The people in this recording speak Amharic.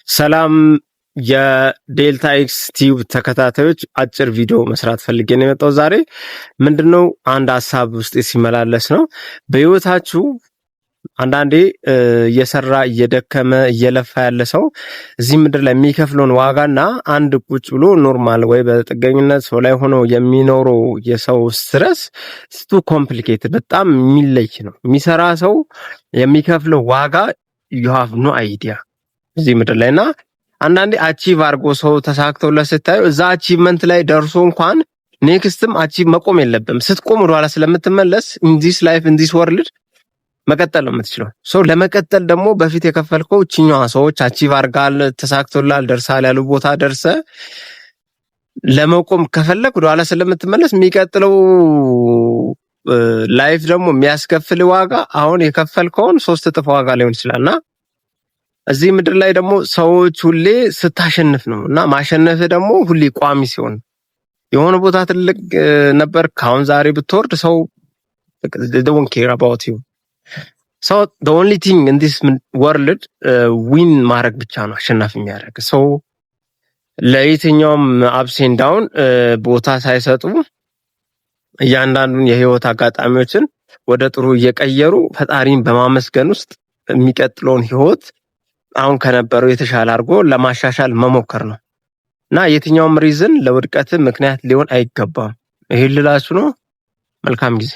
ሰላም የዴልታ ኤክስ ቲዩብ ተከታታዮች፣ አጭር ቪዲዮ መስራት ፈልጌ ነው የመጣው። ዛሬ ምንድነው፣ አንድ ሀሳብ ውስጥ ሲመላለስ ነው። በህይወታችሁ አንዳንዴ እየሰራ፣ እየደከመ፣ እየለፋ ያለ ሰው እዚህ ምድር ላይ የሚከፍለውን ዋጋና አንድ ቁጭ ብሎ normal ወይ በጥገኝነት ሰው ላይ ሆኖ የሚኖረው የሰው stress too complicated፣ በጣም የሚለይ ነው። የሚሰራ ሰው የሚከፍለው ዋጋ you have no idea እዚህ ምድር ላይ። እና አንዳንዴ achieve አድርጎ ሰው ተሳክቶለት ስታዩ እዛ achievement ላይ ደርሶ እንኳን next ም achieve መቆም የለብም። ስትቆም ወደኋላ ስለምትመለስ in this life, in this world መቀጠል ነው የምትችለው። So ለመቀጠል ደግሞ በፊት የከፈልከው እችኛዋ ሰዎች achieve አድርጋል፣ ተሳክቶላል፣ ደርሳል ያሉ ቦታ ደርሰ ለመቆም ከፈለግ ወደኋላ ስለምትመለስ የሚቀጥለው life ደግሞ የሚያስከፍል ዋጋ አሁን የከፈልከውን 3 እጥፍ ዋጋ ሊሆን ይችላል። እና እዚህ ምድር ላይ ደግሞ ሰዎች ሁሌ ስታሸንፍ ነው እና ማሸነፍ ደግሞ ሁሌ ቋሚ ሲሆን፣ የሆነ ቦታ ትልቅ ነበር፣ ከአሁን ዛሬ ብትወርድ ሰው don't care about you. So the only thing in this world win ማድረግ ብቻ ነው አሸናፊ የሚያደርግ። So ለየትኛውም ups and down ቦታ ሳይሰጡ እያንዳንዱን የህይወት አጋጣሚዎችን ወደ ጥሩ እየቀየሩ ፈጣሪን በማመስገን ውስጥ የሚቀጥለውን ህይወት አሁን ከነበረው የተሻለ አድርጎ ለማሻሻል መሞከር ነው እና የትኛውም reason ለውድቀት ምክንያት ሊሆን አይገባም። ይሄን ልላችሁ ነው። መልካም ጊዜ።